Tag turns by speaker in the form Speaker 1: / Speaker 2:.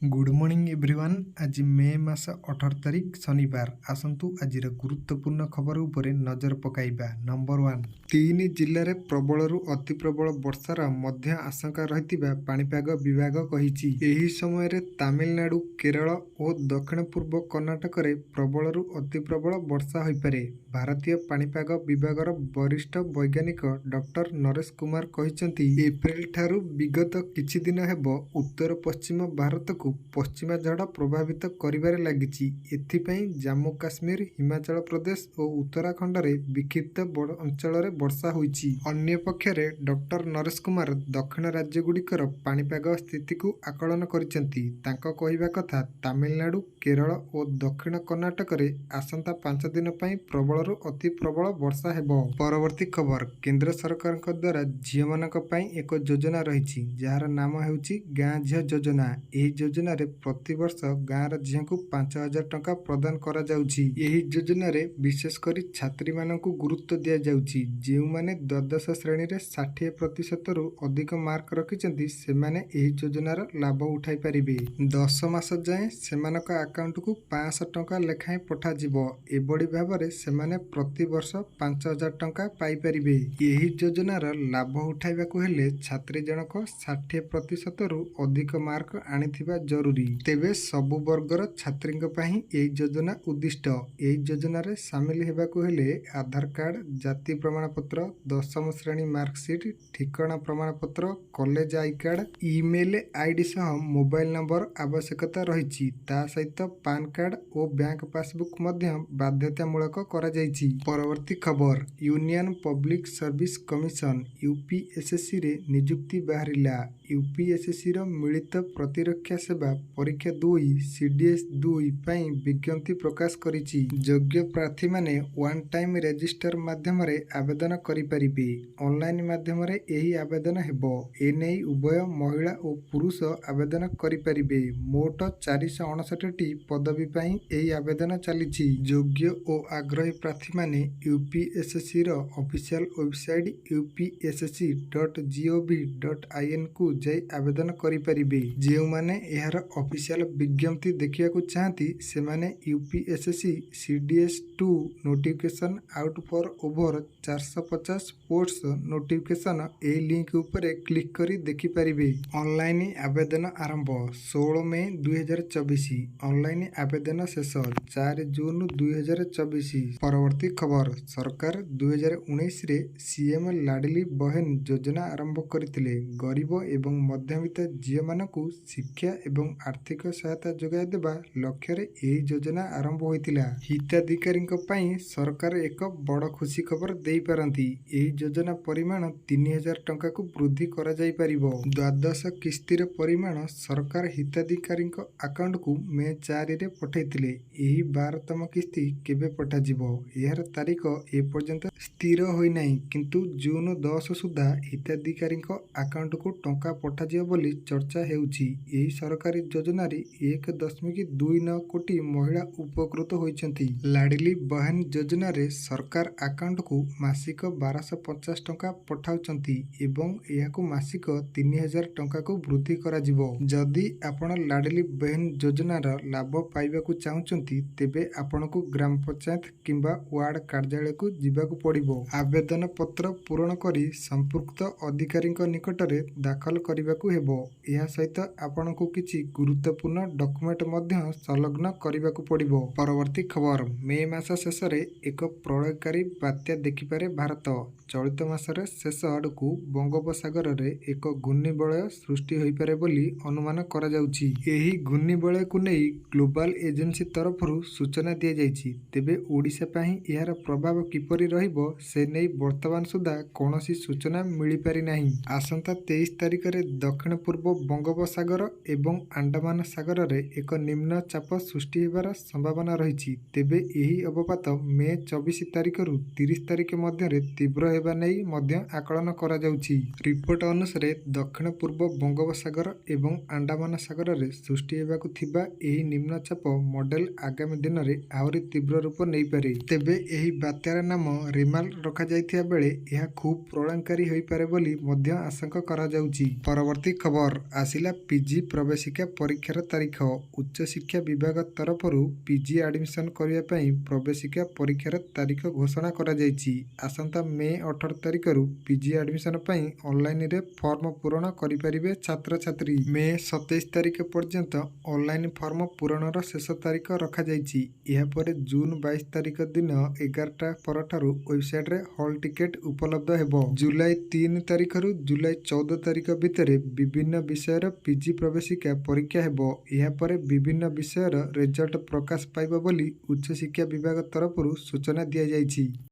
Speaker 1: Good morning everyone. ଆଜି ମେ ମାସ 18 ତାରିଖ, ଶନିବାର। ଆସନ୍ତୁ ଆଜିର ଗୁରୁତ୍ୱପୂର୍ଣ୍ଣ ଖବର ଉପରେ ନଜର ପକାଇବା। ନମ୍ବର 1, ତିନି ଜିଲ୍ଲାରେ ପ୍ରବଳରୁ ଅତି ପ୍ରବଳ ବର୍ଷାର ମଧ୍ୟ ଆଶଙ୍କା ରହିଥିବା ପାଣିପାଗ ବିଭାଗ କହିଛି। ଏହି ସମୟରେ ତାମିଲନାଡୁ, କେରଳ ଓ ଦକ୍ଷିଣ ପୂର୍ବ କର୍ଣ୍ଣାଟକରେ ପ୍ରବଳରୁ ଅତି ପ୍ରବଳ ବର୍ଷା ହୋଇପାରେ। ଭାରତୀୟ ପାଣିପାଗ ବିଭାଗର ବରିଷ୍ଠ ବୈଜ୍ଞାନିକ ଡକ୍ଟର ନରେଶ କୁମାର କହିଛନ୍ତି, ଏପ୍ରିଲ ଠାରୁ ବିଗତ କିଛି ଦିନ ହେବ ଉତ୍ତର ପଶ୍ଚିମ ଭାରତକୁ ପଶ୍ଚିମା ଝଡ଼ ପ୍ରଭାବିତ କରିବାରେ ଲାଗିଛି। ଏଥିପାଇଁ ଜାମ୍ମୁ କାଶ୍ମୀର, ହିମାଚଳ ପ୍ରଦେଶ ଓ ଉତ୍ତରାଖଣ୍ଡରେ ବିକ୍ଷିପ୍ତ ଅଞ୍ଚଳରେ ବର୍ଷା ହୋଇଛି। ଅନ୍ୟପକ୍ଷରେ ଡକ୍ଟର ନରେଶ କୁମାର ଦକ୍ଷିଣ ରାଜ୍ୟଗୁଡ଼ିକର ପାଣିପାଗ ସ୍ଥିତିକୁ ଆକଳନ କରିଛନ୍ତି। ତାଙ୍କ କହିବା କଥା, ତାମିଲନାଡୁ, କେରଳ ଓ ଦକ୍ଷିଣ କର୍ଣ୍ଣାଟକରେ ଆସନ୍ତା 5 ଦିନ ପାଇଁ ପ୍ରବଳରୁ ଅତି ପ୍ରବଳ ବର୍ଷା ହେବ। ପରବର୍ତ୍ତୀ ଖବର, କେନ୍ଦ୍ର ସରକାରଙ୍କ ଦ୍ୱାରା ଝିଅମାନଙ୍କ ପାଇଁ ଏକ ଯୋଜନା ରହିଛି, ଯାହାର ନାମ ହେଉଛି ଗାଁ ଝିଅ ଯୋଜନା। ଏହି ଯୋଜନାରେ ପ୍ରତିବର୍ଷ ଗାଁର ଝିଅଙ୍କୁ 5000 ଟଙ୍କା ପ୍ରଦାନ କରାଯାଉଛି। ଏହି ଯୋଜନାରେ ବିଶେଷ କରି ଛାତ୍ରୀମାନଙ୍କୁ ଗୁରୁତ୍ୱ ଦିଆଯାଉଛି। ଯେଉଁମାନେ ଦ୍ୱାଦଶ ଶ୍ରେଣୀରେ 60 ପ୍ରତିଶତରୁ ଅଧିକ ମାର୍କ ରଖିଛନ୍ତି, ସେମାନେ ଏହି ଯୋଜନାର ଲାଭ ଉଠାଇ ପାରିବେ। 10 ମାସ ଯାଏଁ ସେମାନଙ୍କ ଆକାଉଣ୍ଟକୁ 500 ଟଙ୍କା ଲେଖାଏଁ ପଠାଯିବ। ଏଭଳି ଭାବରେ ସେମାନେ ପ୍ରତିବର୍ଷ 5000 ଟଙ୍କା ପାଇପାରିବେ। ଏହି ଯୋଜନାର ଲାଭ ଉଠାଇବାକୁ ହେଲେ ଛାତ୍ରୀ ଜଣକ 60 ପ୍ରତିଶତରୁ ଅଧିକ ମାର୍କ ଆଣିଥିବା ଜରୁରୀ। ତେବେ ସବୁ ବର୍ଗର ଛାତ୍ରୀଙ୍କ ପାଇଁ ଏହି ଯୋଜନା ଉଦ୍ଦିଷ୍ଟ। ଏହି ଯୋଜନାରେ ସାମିଲ ହେବାକୁ ହେଲେ ଆଧାର କାର୍ଡ, ଜାତି ପ୍ରମାଣପତ୍ର, ଦଶମ ଶ୍ରେଣୀ ମାର୍କସିଟ୍, ଠିକଣା ପ୍ରମାଣପତ୍ର, college I card, email ID ସହ ମୋବାଇଲ ନମ୍ବର ଆବଶ୍ୟକତା ରହିଛି। ତା ସହିତ ପାନ୍ କାର୍ଡ ଓ ବ୍ୟାଙ୍କ ପାସବୁକ୍ ମଧ୍ୟ ବାଧ୍ୟତାମୂଳକ କରାଯାଇଛି। ପରବର୍ତ୍ତୀ ଖବର, ୟୁନିୟନ ପବ୍ଲିକ ସର୍ଭିସ କମିଶନ ୟୁପିଏସସିରେ ନିଯୁକ୍ତି ବାହାରିଲା। ୟୁପିଏସସିର ମିଳିତ ପ୍ରତିରକ୍ଷା ସେବା ପରୀକ୍ଷା 2, ସିଡିଏସ 2 ପାଇଁ ବିଜ୍ଞପ୍ତି ପ୍ରକାଶ କରିଛି। ଯୋଗ୍ୟ ପ୍ରାର୍ଥୀମାନେ ୱାନ୍ ଟାଇମ୍ ରେଜିଷ୍ଟର ମାଧ୍ୟମରେ ଆବେଦନ କରିପାରିବେ। ଅନଲାଇନ ମାଧ୍ୟମରେ ଏହି ଆବେଦନ ହେବ। ଏନେଇ ଉଭୟ ମହିଳା ଓ ପୁରୁଷ ଆବେଦନ କରିପାରିବେ। ମୋଟ 459ଟି ପଦବୀ ପାଇଁ ଏହି ଆବେଦନ ଚାଲିଛି। ଯୋଗ୍ୟ ଓ ଆଗ୍ରହୀ ପ୍ରାର୍ଥୀମାନେ ୟୁପିଏସସିର ଅଫିସିଆଲ ୱେବସାଇଟ upsc.gov.inକୁ ଯାଇ ଆବେଦନ କରିପାରିବେ। ଯେଉଁମାନେ ଏହାର ଅଫିସିଆଲ ବିଜ୍ଞପ୍ତି ଦେଖିବାକୁ ଚାହାନ୍ତି, ସେମାନେ UPSC CDS 2 notification out for over 450 posts notification ଏହି ଲିଙ୍କ ଉପରେ କ୍ଲିକ୍ କରି ଦେଖିପାରିବେ। ଅନଲାଇନ ଆବେଦନ ଆରମ୍ଭ 16 ମେ 2024, ଅନଲାଇନ ଆବେଦନ ଶେଷ 4 ଜୁନ 2024। ପରବର୍ତ୍ତୀ ଖବର, ସରକାର 2019ରେ ସିଏମ ଲାଡଲି ବହେନ ଯୋଜନା ଆରମ୍ଭ କରିଥିଲେ। ଗରିବ ଏବଂ ମଧ୍ୟବିତ୍ତ ଝିଅମାନଙ୍କୁ ଶିକ୍ଷା ଏବଂ ଆର୍ଥିକ ସହାୟତା ଯୋଗାଇ ଦେବା ଲକ୍ଷ୍ୟରେ ଏହି ଯୋଜନା ଆରମ୍ଭ ହୋଇଥିଲା। ହିତାଧିକାରୀଙ୍କ ପାଇଁ ସରକାର ଏକ ବଡ଼ ଖୁସି ଖବର ଦେଇପାରନ୍ତି। ଏହି ଯୋଜନା ପରିମାଣ 3000 ଟଙ୍କାକୁ ବୃଦ୍ଧି କରାଯାଇପାରିବ। ଦ୍ୱାଦଶ କିସ୍ତିର ପରିମାଣ ସରକାର ହିତାଧିକାରୀଙ୍କ ଆକାଉଣ୍ଟକୁ ମେ 4ରେ ପଠାଇଥିଲେ। ଏହି 12ତମ କିସ୍ତି କେବେ ପଠାଯିବ, ଏହାର ତାରିଖ ଏପର୍ଯ୍ୟନ୍ତ ସ୍ଥିର ହୋଇନାହିଁ। କିନ୍ତୁ ଜୁନ 10 ସୁଦ୍ଧା ହିତାଧିକାରୀଙ୍କ ଆକାଉଣ୍ଟକୁ ଟଙ୍କା ପଠାଯିବ ବୋଲି ଚର୍ଚ୍ଚା ହେଉଛି। ଏହି ସରକାରୀ ଯୋଜନାରେ 1.29 କୋଟି ମହିଳା ଉପକୃତ ହୋଇଛନ୍ତି। ଲାଡଲି ବହେନ ଯୋଜନାରେ ସରକାର ଆକାଉଣ୍ଟକୁ ମାସିକ 1250 ଟଙ୍କା ପଠାଉଛନ୍ତି ଏବଂ ଏହାକୁ ମାସିକ 3000 ଟଙ୍କାକୁ ବୃଦ୍ଧି କରାଯିବ। ଯଦି ଆପଣ ଲାଡଲି ବେହେନ ଯୋଜନାର ଲାଭ ପାଇବାକୁ ଚାହୁଁଛନ୍ତି, ତେବେ ଆପଣଙ୍କୁ ଗ୍ରାମ ପଞ୍ଚାୟତ କିମ୍ବା ୱାର୍ଡ କାର୍ଯ୍ୟାଳୟକୁ ଯିବାକୁ ପଡ଼ିବ। ଆବେଦନ ପତ୍ର ପୂରଣ କରି ସମ୍ପୃକ୍ତ ଅଧିକାରୀଙ୍କ ନିକଟରେ ଦାଖଲ କରିବାକୁ ହେବ। ଏହା ସହିତ ଆପଣଙ୍କୁ କିଛି ଗୁରୁତ୍ୱପୂର୍ଣ୍ଣ ଡକ୍ୟୁମେଣ୍ଟ ମଧ୍ୟ ସଂଲଗ୍ନ କରିବାକୁ ପଡ଼ିବ। ପରବର୍ତ୍ତୀ ଖବର, ମେ ମାସ ଶେଷରେ ଏକ ପ୍ରଳୟଙ୍କାରୀ ବାତ୍ୟା ଦେଖିପାରେ ଭାରତ। ଚଳିତ ମାସର ଶେଷ ଆଡ଼କୁ ବଙ୍ଗୋପସାଗରରେ ଏକ ଘୂର୍ଣ୍ଣିବଳୟ ସୃଷ୍ଟି ହୋଇପାରେ ବୋଲି ଅନୁମାନ କରାଯାଉଛି। ଏହି ଘୂର୍ଣ୍ଣିବଳୟକୁ ନେଇ ଗ୍ଲୋବାଲ ଏଜେନ୍ସି ତରଫରୁ ସୂଚନା ଦିଆଯାଇଛି। ତେବେ ଓଡ଼ିଶା ପାଇଁ ଏହାର ପ୍ରଭାବ କିପରି ରହିବ, ସେ ନେଇ ବର୍ତ୍ତମାନ ସୁଦ୍ଧା କୌଣସି ସୂଚନା ମିଳିପାରିନାହିଁ। ଆସନ୍ତା 23 ତାରିଖରେ ଦକ୍ଷିଣ ପୂର୍ବ ବଙ୍ଗୋପସାଗର ଏବଂ ଆଣ୍ଡାମାନ ସାଗରରେ ଏକ ନିମ୍ନ ଚାପ ସୃଷ୍ଟି ହେବାର ସମ୍ଭାବନା ରହିଛି। ତେବେ ଏହି ଅବପାତ ମେ 24 ତାରିଖରୁ 30 ତାରିଖ ମଧ୍ୟରେ ତୀବ୍ର ହେବା ନେଇ ମଧ୍ୟ ଆକଳନ କରାଯାଉଛି। ରିପୋର୍ଟ ଅନୁସାରେ, ଦକ୍ଷିଣ ପୂର୍ବ ବଙ୍ଗୋପସାଗର ଏବଂ ଆଣ୍ଡାମାନ ସାଗରରେ ସୃଷ୍ଟି ହେବାକୁ ଥିବା ଏହି ନିମ୍ନଚାପ ମଡେଲ ଆଗାମୀ ଦିନରେ ଆହୁରି ତୀବ୍ର ରୂପ ନେଇପାରେ। ତେବେ ଏହି ବାତ୍ୟାର ନାମ ରେମାଲ ରଖାଯାଇଥିବା ବେଳେ ଏହା ଖୁବ୍ ପ୍ରଳୟଙ୍କାରୀ ହୋଇପାରେ ବୋଲି ମଧ୍ୟ ଆଶଙ୍କା କରାଯାଉଛି। ପରବର୍ତ୍ତୀ ଖବର, ଆସିଲା ପିଜି ପ୍ରବେଶିକା। ପ୍ରବେଶିକା ପରୀକ୍ଷାର ତାରିଖ। ଉଚ୍ଚଶିକ୍ଷା ବିଭାଗ ତରଫରୁ ପିଜି ଆଡମିସନ କରିବା ପାଇଁ ପ୍ରବେଶିକା ପରୀକ୍ଷାର ତାରିଖ ଘୋଷଣା କରାଯାଇଛି। ଆସନ୍ତା ମେ 18 ତାରିଖରୁ ପିଜି ଆଡମିସନ ପାଇଁ ଅନଲାଇନରେ ଫର୍ମ ପୂରଣ କରିପାରିବେ ଛାତ୍ରଛାତ୍ରୀ। ମେ 27 ତାରିଖ ପର୍ଯ୍ୟନ୍ତ ଅନଲାଇନ ଫର୍ମ ପୂରଣର ଶେଷ ତାରିଖ ରଖାଯାଇଛି। ଏହାପରେ ଜୁନ 22 ତାରିଖ ଦିନ 11ଟା ପରଠାରୁ ୱେବସାଇଟରେ ହଲ୍ ଟିକେଟ ଉପଲବ୍ଧ ହେବ। ଜୁଲାଇ 3 ତାରିଖରୁ ଜୁଲାଇ 14 ତାରିଖ ଭିତରେ ବିଭିନ୍ନ ବିଷୟର ପିଜି ପ୍ରବେଶିକା ପରୀକ୍ଷା ହେବ। ଏହାପରେ ବିଭିନ୍ନ ବିଷୟର ରେଜଲ୍ଟ ପ୍ରକାଶ ପାଇବ ବୋଲି ଉଚ୍ଚଶିକ୍ଷା ବିଭାଗ ତରଫରୁ ସୂଚନା ଦିଆଯାଇଛି।